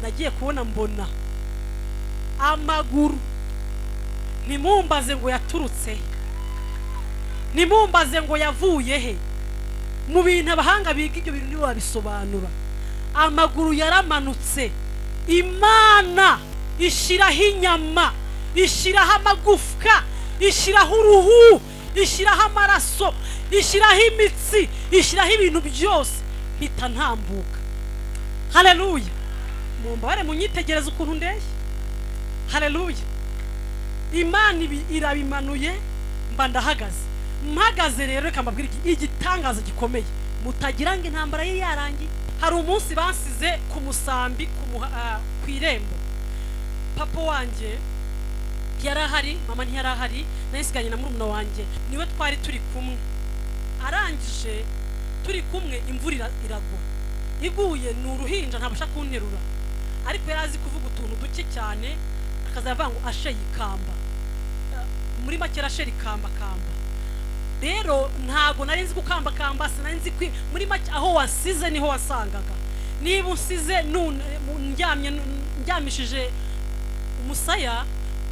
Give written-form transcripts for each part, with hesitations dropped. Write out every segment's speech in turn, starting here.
Nagiye kubona mbona amaguru, ntimumbaze ngo yaturutse, ntimumbaze ngo yavuye he. Mu bintu abahanga biga ibyo bintu nibo babisobanura. Amaguru yaramanutse, Imana ishyiraho inyama, ishyiraho amagufwa, ishyiraho uruhu, ishyiraho amaraso, ishyiraho imitsi, ishyiraho ibintu byose, mpita ntambuka. Haleluya! Mumbabare munyitegereze ukuntu ndeshya. Haleluya! Imana irabimanuye, mba ndahagaze. Mpagaze rero reka mbabwire igitangaza gikomeye, mutagira ngo intambara ye yarangiye. Hari umunsi bansize ku musambi ku irembo. Papa wanjye yarahari, mama ntiyarahari, nayisiganye na murumuna wanjye, niwe twari turi kumwe. Arangije turi kumwe, imvura iragwa, iguye ni uruhinja ntabasha kunterura, ariko yari azi kuvuga utuntu duke cyane, akazavuga ngo ashe yikamba, muri make ashe rikamba kamba. Rero ntago nari nzi gukamba kamba, sinari nzi muri make aho wasize niho wasangaga. Niba usize ndyamye ndyamishije umusaya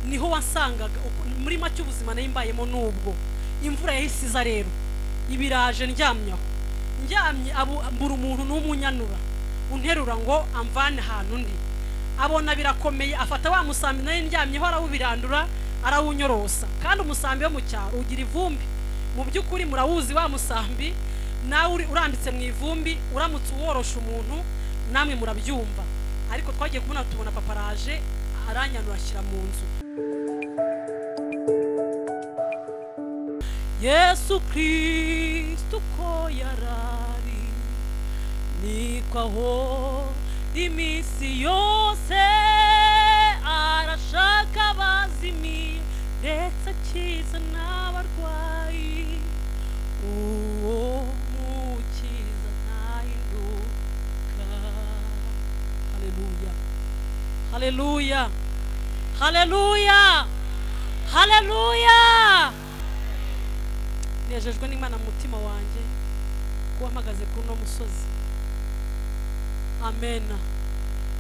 niho wasangaga. Muri make ubuzima nari mbayemo nubwo imvura yahisiza rero ibiraje ndyamyaho, ndyamye mbura umuntu n'umunyanura unterura ngo amvane ahantu ndi. Abona birakomeye, afata wa musambi nari ndyamyeho arawubirandura, arawunyorosa. Kandi umusambi wo mu cyaro ugira ivumbi. Mu by'ukuri murawuzi wa musambi, nawe urambitse mu ivumbi, uramutse uworosha umuntu namwe murabyumva. Ariko twagiye kubona tubona paparaje aranyanura ashyira mu nzu. Yesu Kristo ko yarari, niko aho iminsi yose, arashaka abazimiye ndetse akiza n'abarwayi. Uwo mukiza ntahinduka. Haleluya, haleluya, haleluya, haleluya. Nejejwe n'Imana mu mutima wanjye kuba mpagaze kuri uno musozi. Amen.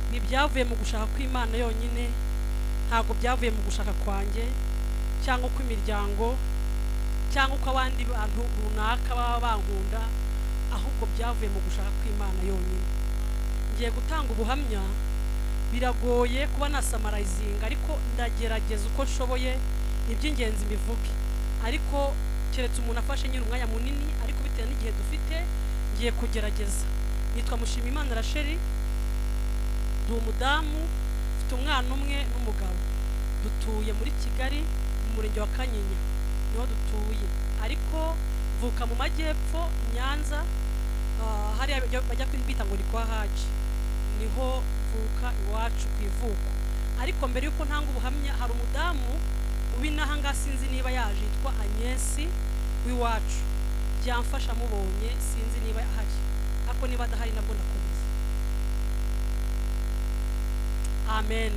Ntibyavuye mu gushaka kw'Imana yonyine, ntabwo byavuye mu gushaka kwanjye cyangwa kw'imiryango cyangwa uko abandi bantu runaka baba bankunda, ahubwo byavuye mu gushaka kw'Imana yonyine. Ngiye gutanga ubuhamya, biragoye kuba nasamarayizinga, ariko ndagerageza uko nshoboye iby'ingenzi mbivuge. Ariko keretse umuntu afashe nyine umwanya munini, ariko bitewe n'igihe dufite ngiye kugerageza. Nitwa Mushimiyimana Rachel, ndi umudamu, mfite umwana umwe n'umugabo. Dutuye muri Kigali mu murenge wa Kanyinya niho dutuye, ariko mvuka mu majyepfo Nyanza, hariya bajya kwita ngo ni kwa Haji, niho mvuka iwacu ku ivuko. Ariko mbere yuko ntanga ubuhamya, hari umudamu ubinaha ngaha sinzi niba yaje, yitwa Agnes w'iwacu, byamfasha mubonye, sinzi niba ahari, ariko niba adahari nabwo ndakomeza. Amen.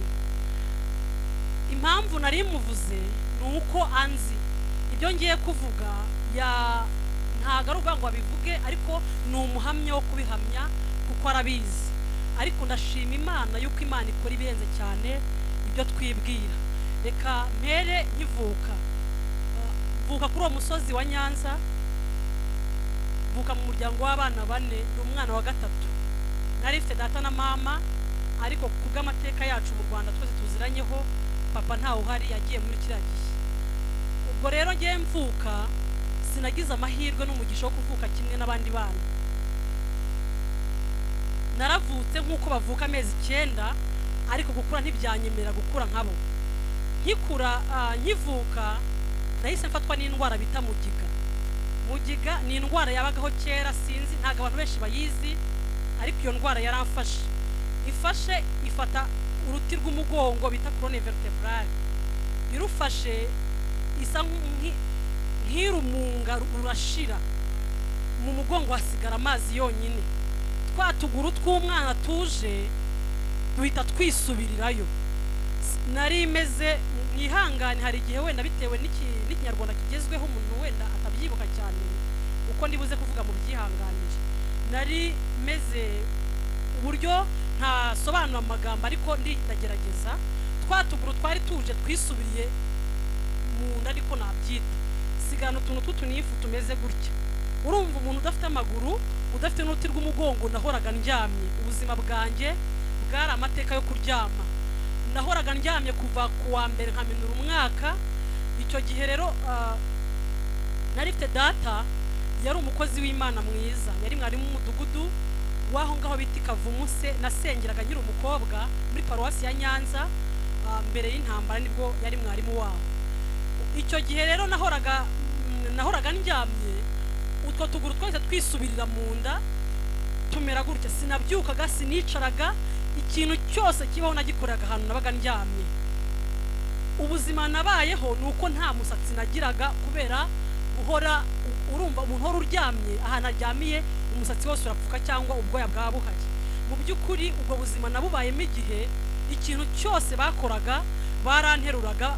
Impamvu nari muvuze ni uko anzi ibyo ngiye kuvuga, ya ntago ari ukuvuga ngo abivuge, ariko ni umuhamya wo kubihamya kuko arabizi. Ariko ndashima Imana yuko Imana ikora ibirenze cyane ibyo twibwira. Reka mpere nkivuka, mvuka kuri uwo musozi wa Nyanza, mvuka mu muryango w'abana bane, ndi umwana wa gatatu. Nari mfite data na mama, ariko kubw'amateka yacu mu Rwanda twese tuziranyeho, papa ntawe uhari, yagiye muri kiriya gihe. Ubwo rero ngiye mvuka, sinagize amahirwe n'umugisha wo kuvuka kimwe n'abandi bana. Naravutse nk'uko bavuka amezi 9, ariko gukura ntibyanyemerera gukura nkabo. Nkikura nkivuka nahise mfatwa n'indwara bita mugiga. Mugiga ni indwara yabagaho kera, sinzi ntago abantu benshi bayizi, ariko iyo ndwara yaramfashe. Ifashe ifata uruti rw'umugongo bita colonne vertebrale. Irufashe isa nk'irumunga rurashira, mu mugongo hasigara amazi yonyine. Twa tuguru tw'umwana tuje duhita twisubirirayo. Nari meze mwihangane, hari igihe wenda bitewe n'ikinyarwanda kigezweho umuntu wenda atabyibuka cyane, uko ndibuze kuvuga mu byihanganire. Nari meze uburyo Ntasobanura amagambo ariko ndagerageza. Twa tuguru twari tuje twisubiriye mu nda, ariko nabyita sigana utuntu tw'utunifu tumeze gutya. Urumva umuntu udafite amaguru, udafite n'uruti rw'umugongo. Nahoraga ndyamye, ubuzima bwanjye bwari amateka yo kuryama. Nahoraga ndyamye kuva ku wa mbere nkaminura umwaka. Icyo gihe rero nari mfite data, yari umukozi w'Imana mwiza, yari mwarimu w'umudugudu w'aho ngaho bita Kavumuse. Nasengeraga nkiri umukobwa muri paruwasi ya Nyanza, mbere y'intambara nibwo yari mwarimu waho. Icyo gihe rero nahoraga ndyamye, utwo tuguru twese twisubirira mu nda tumera gutya. Sinabyukaga, sinicaraga, ikintu cyose kibaho nagikoraga ahantu nabaga ndyamye. Ubuzima nabayeho ni uko nta musatsi nagiraga kubera guhora, urumva umuntu uhora uryamye, ahantu aryamiye umusatsi wose urapfuka cyangwa ubwoya bwaba buhari. Mu by'ukuri ubwo buzima nabubayemo igihe, ikintu cyose bakoraga baranteruraga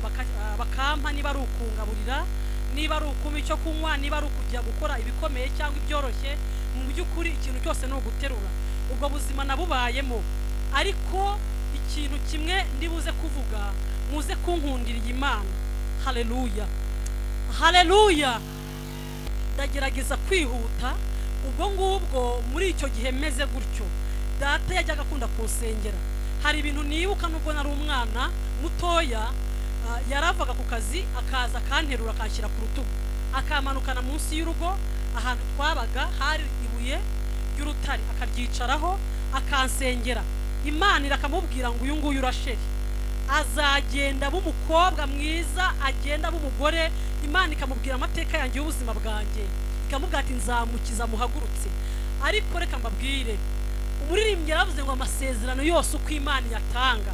bakampa, niba ari ukungaburira, niba ari ukuma icyo kunywa, niba ari ukujya gukora ibikomeye cyangwa ibyoroshye, mu by'ukuri ikintu cyose ni uguterura. Ubwo buzima nabubayemo. Ariko ikintu kimwe ndibuze kuvuga, muze kunkundira iyi Imana. Haleluya, haleluya. Ndagerageza kwihuta. Ubwo ngubwo muri icyo gihe meze gutyo, data yajyaga akunda kunsengera. Hari ibintu nibuka nubwo nari umwana mutoya, yaravaga ku kazi akaza akanterura akanshyira ku rutugu, akamanukana munsi y'urugo ahantu twabaga hari ibuye ry'urutare, akaryicaraho akansengera. Imana irakamubwira ngo uyu nguyu Rasheli azagenda aba umukobwa mwiza, agenda aba umugore. Imana ikamubwira amateka yanjye y'ubuzima bwanjye, ikamubwira ati nzamukiza muhagurutse. Ariko reka mbabwire, umuririmbyi yaravuze ngo amasezerano yose uko Imana yatanga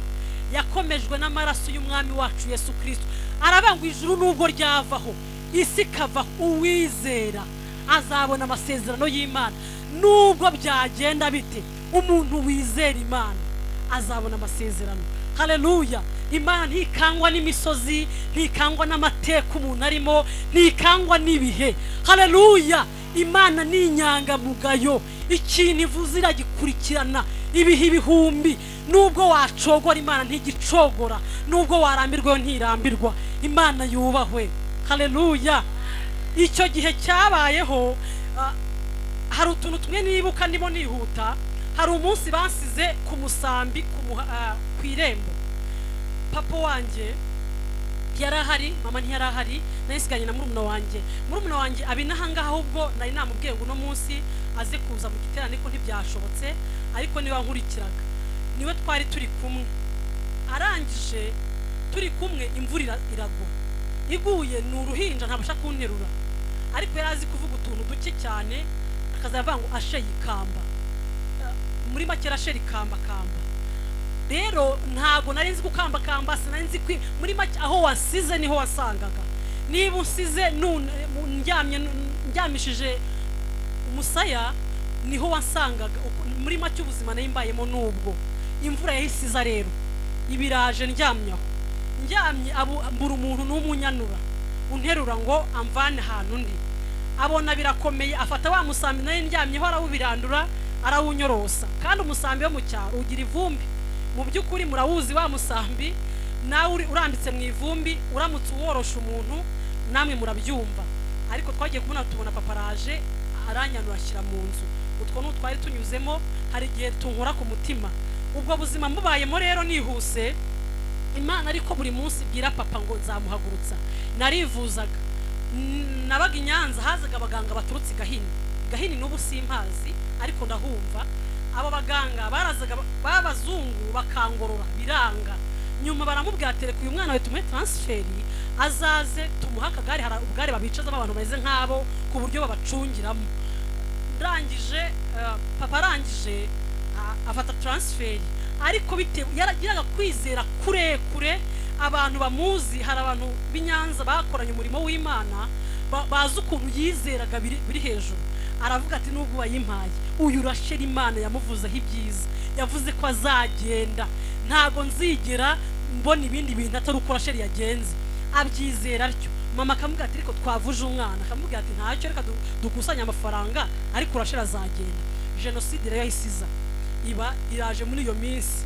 yakomejwe n'amaraso y'umwami wacu Yesu Kristo. Aravuga ngo ijuru nubwo ryavaho, isi ikavaho, uwizera azabona amasezerano y'Imana. Nubwo byagenda bite, umuntu wizera Imana azabona amasezerano. Haleluya. Imana ntikangwa n'imisozi, ntikangwa n'amateka umuntu arimo, ntikangwa n'ibihe. Haleluya. Imana ni inyangamugayo, ikintu ivuze iragikurikirana ibihe ibihumbi. Nubwo wacogora Imana ntigicogora, nubwo warambirwa yo ntirambirwa. Imana yubahwe. Haleluya. Icyo gihe cyabayeho, hari utuntu tumwe nibuka ndimo nihuta. Hari umunsi bansize ku musambi ku irembo. Papa wanjye yarahari, mama ntiyarahari, nari na murumuna wanjye. Murumuna wanjye abinahangaha, ahubwo nari namubwiye ngo uno munsi aze kuza mu giterane, ariko ntibyashobotse, ariko niwe wankurikiraga, niwe twari turi kumwe. Arangije turi kumwe, imvura iragwa, iguye ni uruhinja ntabasha kunterura, ariko yari azi kuvuga utuntu duke cyane, akazavuga ngo ashe yikamba, muri make rashe rikamba kamba. Rero ntago nari nzi gukamba kamba, sinari nzi muri make aho wasize niho wasangaga. Niba usize ndyamye, ndyamishije umusaya niho wasangaga. Muri make ubuzima nari mbayemo nubwo imvura yahise iza rero ibiraje, ndyamye aho ndyamye, mbura umuntu n'umunyanura unterura ngo amvane ahantu undi. Abona birakomeye, afata wa musambi nari ndyamyeho arawubirandura, arawunyorosa. Kandi umusambi wo mu cyaro ugira ivumbi, mu by'ukuri murawuzi wa musambi, nawe urambitse mu ivumbi, uramutse uworosha umuntu namwe murabyumva. Ariko twagiye kubona tubona papa araje aranyanura ashyira mu nzu. Utwo n'utwari tunyuzemo, hari igihe tunkora ku mutima. Ubwo buzima mubayemo rero nihuse, Imana ariko buri munsi ibwira papa ngo nzamuhagurutsa. Narivuzaga, nabaga i Nyanza, hazaga abaganga baturutse Gahini. Gahini n'ubu simpazi ariko ndahumva. Abo baganga barazaga b'abazungu bakangorora biranga. Nyuma baramubwira ati reka uyu mwana we tumuhe transferi, azaze tumuhe akagare, hari ubugare babicazamo abantu bameze nk'abo ku buryo babacungiramo. Ndangije papa arangije afata transferi, ariko bitewe yaragiraga kwizera kurekure. Abantu bamuzi, hari abantu b'i Nyanza bakoranye umurimo w'Imana, bazi ukuntu yizeraga biri hejuru. Aravuga ati nubwo wayimpaye uyu Rasheli, Imana yamuvuzeho ibyiza, yavuze ko azagenda, ntago nzigera mbona ibindi bintu atari uko Rasheli yagenze. Abyizera atyo. Mama akamubwira ati ariko twavuje umwana, akamubwira ati ntacyo, reka dukusanye amafaranga, ariko Rasheli azagenda. Jenoside rero yahise iza. iba iraje muri iyo minsi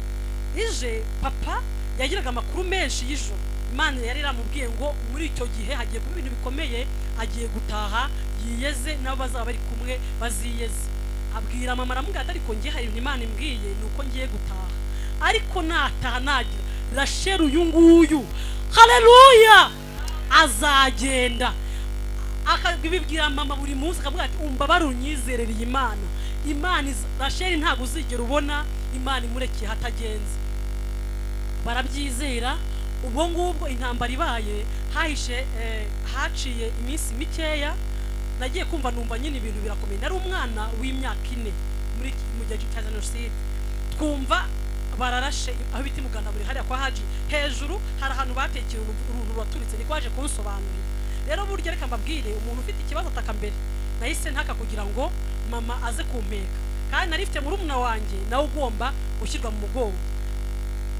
ije. Papa yagiraga amakuru menshi y'ijoro. Imana yari iramubwiye ngo muri icyo gihe hagiye kuba ibintu bikomeye, agiye gutaha yiyeze nabo bazaba bari kumwe baziyeze. Abwira mama, aramubwira ati ariko ngiye hari ibintu Imana imbwiye, ni uko ngiye gutaha, ariko nataha nagira Rasheli uyu nguyu, haleluya, azagenda. Akabibwira mama buri munsi, akavuga ati umbabare unyizerere Imana, Imana Rasheli ntabwo uzigera ubona Imana imurekeye hatagenze. Barabyizera. Ubwo ngubwo intambara ibaye, hahishe haciye iminsi mikeya, nagiye kumva numva nyine ibintu birakomeye. Nari umwana w'imyaka 4 muri mu gihe cya jenoside. Twumva bararashe aho bita Muganda buri hariya kwa Haji hejuru, hari ahantu batekeye uruntu rwaturitse, niko waje kunsobanurira. Rero burya reka mbabwire, umuntu ufite ikibazo ataka mbere. Nahise ntaka kugira ngo mama aze kumpeka, kandi nari mfite murumuna wanjye nawe ugomba gushyirwa mu mugongo.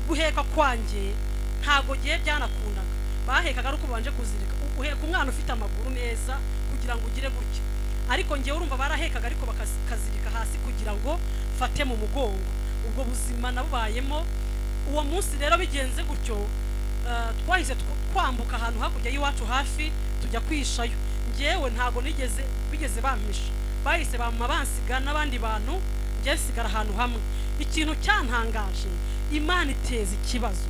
Guheka kwanjye ntago giye byanakundaga, bahekaga ari uko babanje kuzirika. Uheka umwana ufite amaguru neza kugira ngo ugire gutya, ariko ngewe urumva barahekaga ariko bakazirika hasi kugira ngo mfate mu mugongo. Ubwo buzima nabubayemo. Uwo munsi rero bigenze gutyo, twahise twambuka ahantu hakurya y'iwacu hafi tujya kwishayo. Ngewe ntago nigeze bigeze bampisha, bahise bampa bansiga n'abandi bantu, ngewe nsigara ahantu hamwe. Ikintu cyantangaje, Imana iteza ikibazo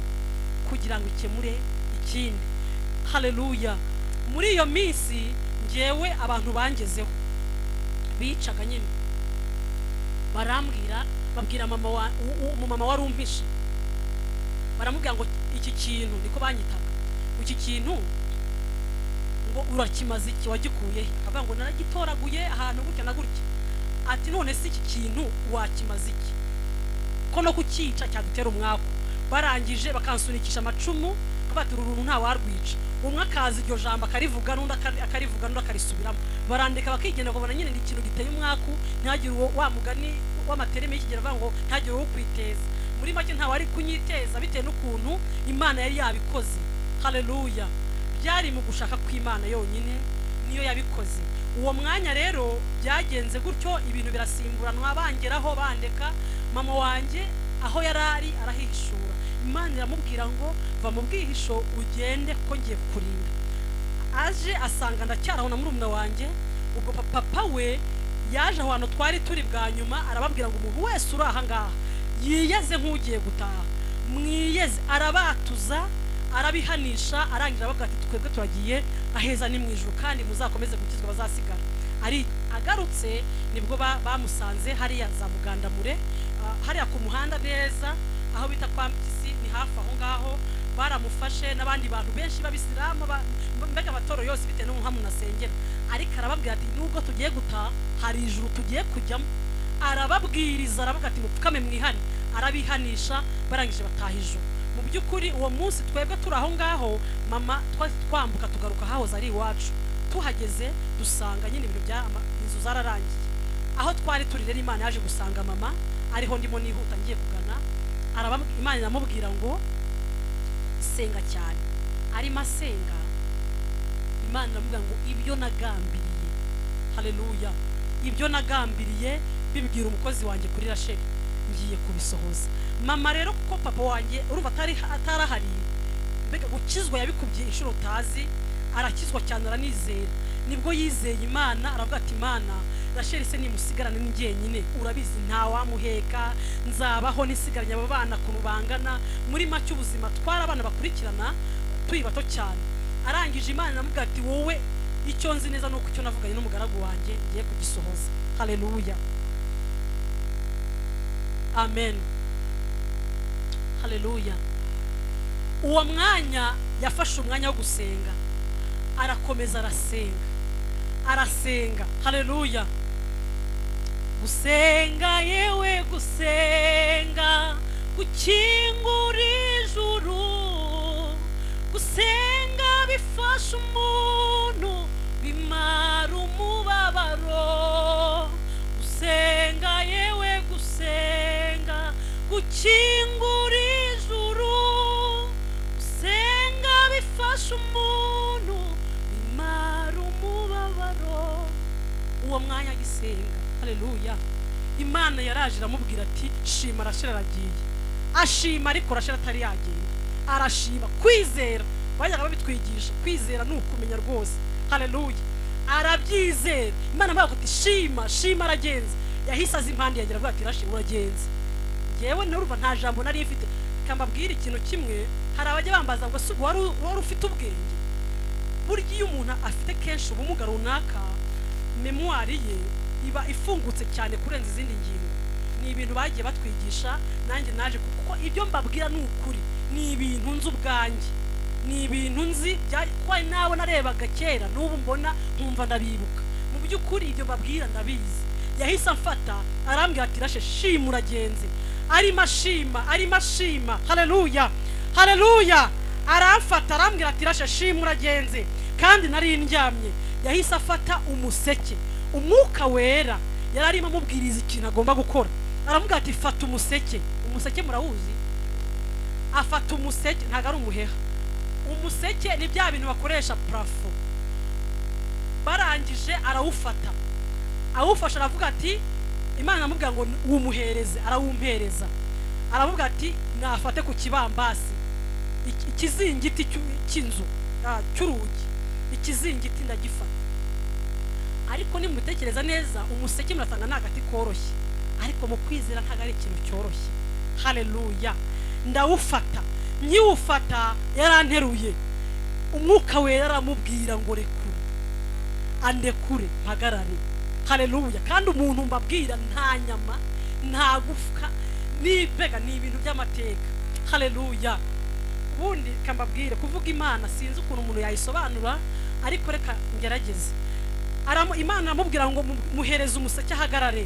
kugira ngo ikemure ikindi. Haleluya. Muri iyo minsi ngewe abantu bangezeho bicaga nyine, barambwira, babwira mama wa umumama wari umpishe, baramubwira ngo iki kintu, niko banyitaga, iki kintu ngo urakimaze iki, wagikuye he? Akavuga ngo naragitoraguye ahantu gutya na gutya. Ati none se iki kintu wakimaze iki, ko no kucyica cyadutera umwaku? Barangije bakansunikisha amacumu, bati uru runtu nta warwica. Umwe akaza iryo jambo akarivuga, n'undi akarivuga, n'undi akarisubiramo. Barandika bakigenda, babona nyine ni ikintu giteye umwaku, ntihagire uwo wa mugani w'amatereme y'ikigero avuga ngo ntihagire uwo kwiteza. Muri make nta wari kunyiteza bitewe n'ukuntu Imana yari yabikoze. Haleluya. Byari mu gushaka kw'Imana yonyine niyo yabikoze. Uwo mwanya rero byagenze gutyo, ibintu birasimburanwa, bangeraho bandeka. Mama wanjye aho yarari arahishura, Imana iramubwira ngo va mu bwihisho ugende kuko ngiye kukurinda. Aje asanga ndacyaraho na murumuna wanjye. Ubwo papa we yaje aho hantu twari turi bwa nyuma, arababwira ngo umuntu wese uri aha ngaha yiyeze nk'ugiye gutaha, mwiyeze. Arabatuza, arabihanisha, arangira abavuga ati twebwe turagiye aheza ni mu ijuru, kandi muzakomeze gukizwa bazasigara. Ari agarutse nibwo bamusanze hariya za Mugandamure, hariya ku muhanda neza aho bita kwa Mpyisi, ni hafi aho ngaho. Baramufashe n'abandi bantu benshi b'abisilamu, mbega amatoro yose bitewe n'uko munasengera. Ariko arababwira ati nubwo tugiye gutaha hari ijuru tugiye kujyamo. Arababwiriza, aravuga ati mupfukame mwihane, arabihanisha, barangije bataha ijuru. Mu by'ukuri uwo munsi twebwe turi aho ngaho, mama twambuka tugaruka hahoze ari iwacu. Tuhageze dusanga nyine ibintu bya inzu zararangiye. Aho twari turi rero Imana yaje gusanga mama ariho ndimo nihuta ngiye kugana. Imana iramubwira ngo senga cyane. Arimo asenga, Imana iramubwira ngo ibyo nagambiriye, haleluya, ibyo nagambiriye bibwira umukozi wanjye kuri Rasheli ngiye kubisohoza. Mama rero kuko papa wanjye urumva atarahari, mbega gukizwa yabikubye inshuro utazi, arakizwa cyane aranizera. Nibwo yizeye Imana, aravuga ati Imana Rasheli se nimusigarane ni njyenyine, urabizi nta wamuheka, nzabaho nisigaranye aba bana kuntu bangana. Muri make ubuzima twara abana bakurikirana turi bato cyane. Arangije Imana iramubwira ati wowe icyo nzi neza nuko icyo navuganye n'umugaragu wanjye ngiye kugisohoza. Haleluya, amen, haleluya. Uwo mwanya yafashe umwanya wo gusenga, arakomeza arasenga, arasenga. Haleluya. Gusenga yewe gusenga gukingura ijuru, gusenga bifasha umuntu bimara umubabaro. Gusenga yewe gusenga gukingura ijuru, gusenga bifasha umuntu bimara umubabaro. Uwo mwanya gisenga, haleluya, Imana yaraje iramubwira ati shima Rasheli aragiye. Ashima ariko Rasheli atari yagenda, arashima. Kwizera bajyaga babitwigisha, kwizera ni ukumenya rwose. Haleluya. Arabyizera. Imana amubwira ati shima, shima aragenza. Yahise aza impande yanjye aravuga ati Rasheli uragenza. Yewe nurumva nta jambo nari mfite. Kambabwira ikintu kimwe, hari abajya bambaza ngo se wari ufite ubwenge? Burya iyo umuntu afite kenshi ubumuga runaka, memoire ye iba ifungutse cyane kurenza izindi ngingo. Ni ibintu bagiye batwigisha, nanjye naje kuko ibyo mbabwira ni ukuri, ni ibintu nzi ubwanjye, ni ibintu nzi kwa nawe narebaga kera, n'ubu mbona nkumva ndabibuka. Mu by'ukuri ibyo mbabwira ndabizi. Yahise amfata arambwira ati Rasheli shima uragenze. Arimo ashima, arimo ashima. Haleluya, haleluya. Aramfata arambwira ati Rasheli shima uragenze. Kandi nari ndyamye. Yahise afata umuseke. Umwuka wera yari arimo amubwiriza ikintu agomba gukora. Aravuga ati fata umuseke. Umuseke murawuzi? Afata umuseke, ntago ari umuheha. Umuseke ni bya bintu bakoresha plafo. Barangije arawufata. Awufasha aravuga ati Imana amubwira ngo wumuhereze, arawumpereza. Aravuga ati nafate ku kibambasi ikizingiti cy'inzu cy'urugi, ikizingiti ndagifata. Ariko nimutekereza neza, umuseke murasanga nta gati koroshye, ariko mu kwizera ntago ari ikintu cyoroshye. Haleluya. Ndawufata, nyiwufata yaranteruye. Umwuka wera aramubwira ngo rekure, andekure mpagarare. Haleluya. Kandi umuntu mbabwira nta nyama, nta gufwa, nibega ni ibintu by'amateka. Haleluya. Ubundi kambabwire kuvuga Imana sinzi ukuntu umuntu yayisobanura, ariko reka ngerageze. Imana aramubwira ngo muhereze umuseke ahagarare.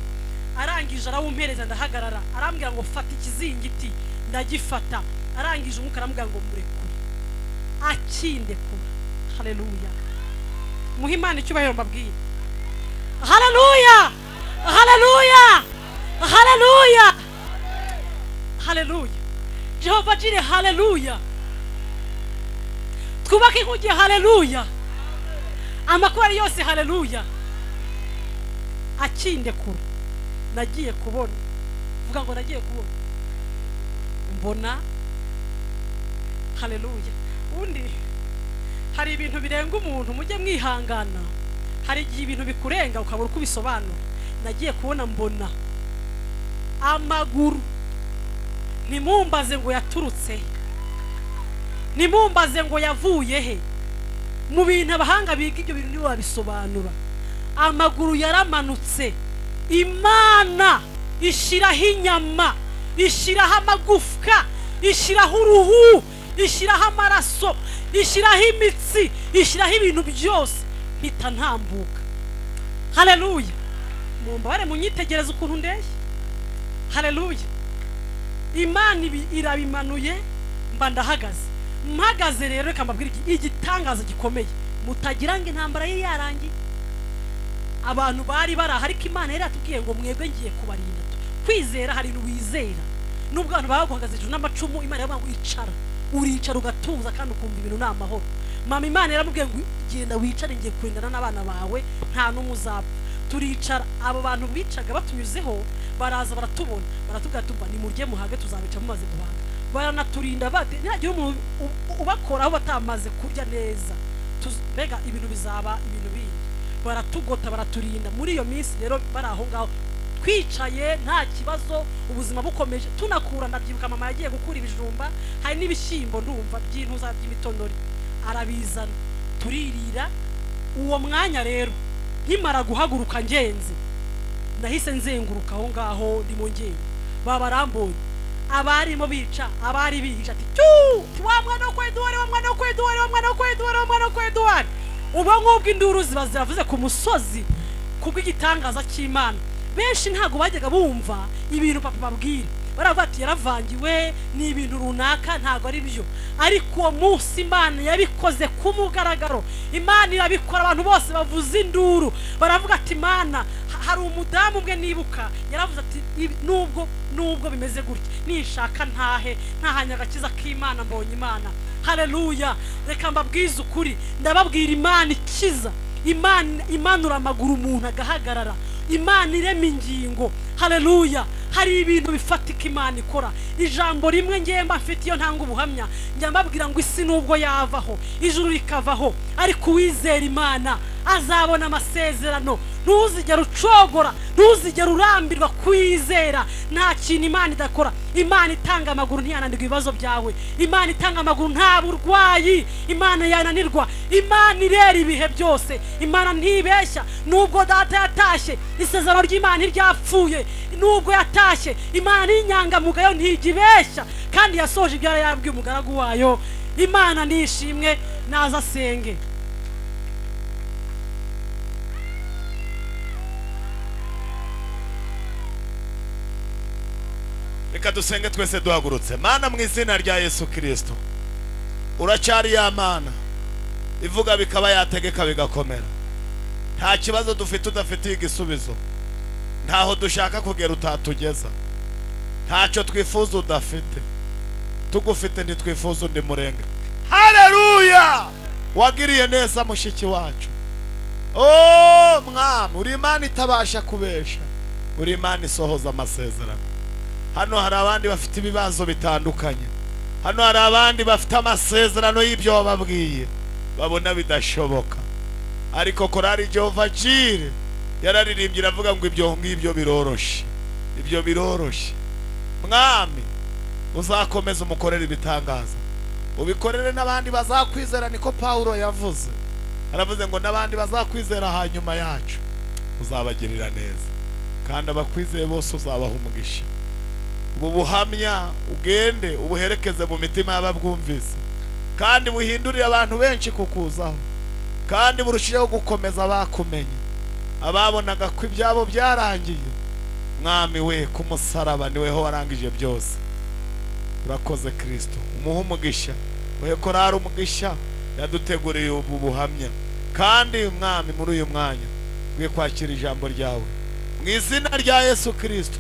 Arangije arawumpereza ndahagarara. Arambwira ngo fata ikizingiti, ndagifata. Arangije umwuka aramubwira ngo murekure, akindekura. Haleluya. Muhe Imana icyubahiro mbabwire. Haleluya, haleluya, haleluya, haleluya. Jehova Jire, haleluya. Twubake inkuge, haleluya. Amakorali yose, haleluya. Akindekura. Nagiye kubona, vuga ngo nagiye kubona, mbona. Haleluya. Undi hari ibintu birenga umuntu, mujye mwihangana. Hari igihe ibintu bikurenga ukabura uko ubisobanura. Nagiye kubona mbona amaguru. Ntimumbaze ngo yaturutse, ntimumbaze ngo yavuye he. Mu bintu abahanga biga ibyo bintu nibo babisobanura. Amaguru yaramanutse. Imana ishyiraho inyama, ishyiraho amagufwa, ishyiraho uruhu, ishyiraho amaraso, ishyiraho imitsi, ishyiraho ibintu byose. Mpita ntambuka. Haleluya. Mumbabare munyitegereze ukuntu ndeye. Haleluya. Imana irabimanuye, mba ndahagaze. Mpagaze rero reka mbabwire igitangaza gikomeye. Mutagira ngo intambara ye yarangiye. Abantu bari baraha, ariko Imana yari yatubwiye ngo mwebwe ngiye kubarinda. Kwizera hari ibintu wizera. Nubwo abantu baguhagaze hejuru n'amacumu, Imana yaravuga ngo icara. Uricara ugatuza kandi ukumva ibintu ni amahoro. Mama Imana yaramubwiye ngo genda wicare, ngiye kurindana n'abana bawe, nta n'umwe uzapfa. Turicara. Abo bantu bicaga batunyuzeho baraza baratubona, baratubwira tumva nimurye muhage tuzabica mumaze guhaga. Baranaturinda bate ntihagira umuntu ubakoraho batamaze kurya neza. Mbega ibintu bizaba ibintu bindi. Baratugota baraturinda. Muri iyo minsi rero bari aho ngaho twicaye nta kibazo, ubuzima bukomeje. Tunakura, ndabyibuka mama yagiye gukura ibijumba, hari n'ibishyimbo ndumva by'intuza by'imitonori, arabizana turirira. Uwo mwanya rero nkimara guhaguruka ngenze, nahise nzenguruka aho ngaho ndimo ngenda. Babarambonye abarimo bica, abari bihisha ati cyu wa mwana wo kwa Eduwari, wa mwana wo kwa Eduwari, wa mwana wo kwa Eduwari, wa mwana wo kwa Eduwari. Ubwo ngubwo induru ziba ziravuze ku musozi kubw'igitangaza cy'Imana. Benshi ntago bajyaga bumva ibintu papa babwira, baravuga ati yaravangiwe ni ibintu runaka, ntago ari byo. Ariko uwo munsi Imana yabikoze ku mugaragaro. Imana irabikora, abantu bose bavuza induru baravuga ati Imana. Hari umudamu umwe nibuka yaravuze ati nubwo bimeze gutya, nishaka ntahe ntahanya agakiza k'Imana, mbonye Imana. Haleluya. Reka mbabwize ukuri, ndababwira Imana ikiza, Imana imanura amaguru umuntu agahagarara, Imana irema ingingo. Haleluya. Hari ibintu bifatika Imana ikora. Ijambo rimwe ngiye mba mfite iyo ntanga ubuhamya, njya mbabwira ngo isi nubwo yavaho, ijuru rikavaho, ariko uwizera Imana azabona amasezerano. Ntuzigera ucogora, ntuzigera urambirwa kwizera. Nta kintu Imana idakora. Imana itanga amaguru ntiyananirwa ibibazo byawe. Imana itanga amaguru nta burwayi Imana yananirwa. Imana irera ibihe byose. Imana ntibeshya. Nubwo data yatashye, isezerano ry'Imana ntiryapfuye. Nubwo yatashye, Imana ni inyangamugayo, ntijya kandi yasoje ibyo yari yabwiye umugaragu wayo. Imana nishimwe. Naza asenge. Reka dusenge twese duhagurutse. Mana, mu izina rya Yesu Kirisito, uracyari ya Mana ivuga bikaba, yategeka bigakomera. Nta kibazo dufite udafitiye igisubizo, ntaho dushaka kugera utatugeza, ntacyo twifuza udafite. Tugufite ntitwifuza undi murenge. Haleluya! Wagiriye neza mushiki wacu. Oh Mwami, uri Imana itabasha kubesha, uri Imana isohoza amasezerano. Hano hari abandi bafite ibibazo bitandukanye, hano hari abandi bafite amasezerano y'ibyo wababwiye babona bidashoboka, ariko korari Jehova Jire yararirimbye iravuga ngo ibyo ngibyo biroroshe, ibyo biroroshe. Mwami, uzakomeza umukorere ibitangaza, ubikorere n'abandi bazakwizera. Niko Pawulo yavuze, aravuze ngo n'abandi bazakwizera hanyuma yacu uzabagirira neza, kandi abakwizeye bose uzabaha umugisha. Ubu buhamya ugende ubuherekeze mu mitima y'ababwumvise, kandi buhindurire abantu benshi kukuzaho, kandi burushijeho gukomeza abakumenye, ababonaga ko ibyabo byarangiye. Mwami we, ku musaraba niweho warangije byose. Urakoze Kristo, umuhe umugisha, uhe korari umugisha yaduteguriye ubu buhamya. Kandi Mwami, muri uyu mwanya ugiye kwakira ijambo ryawe mu izina rya Yesu Kristo.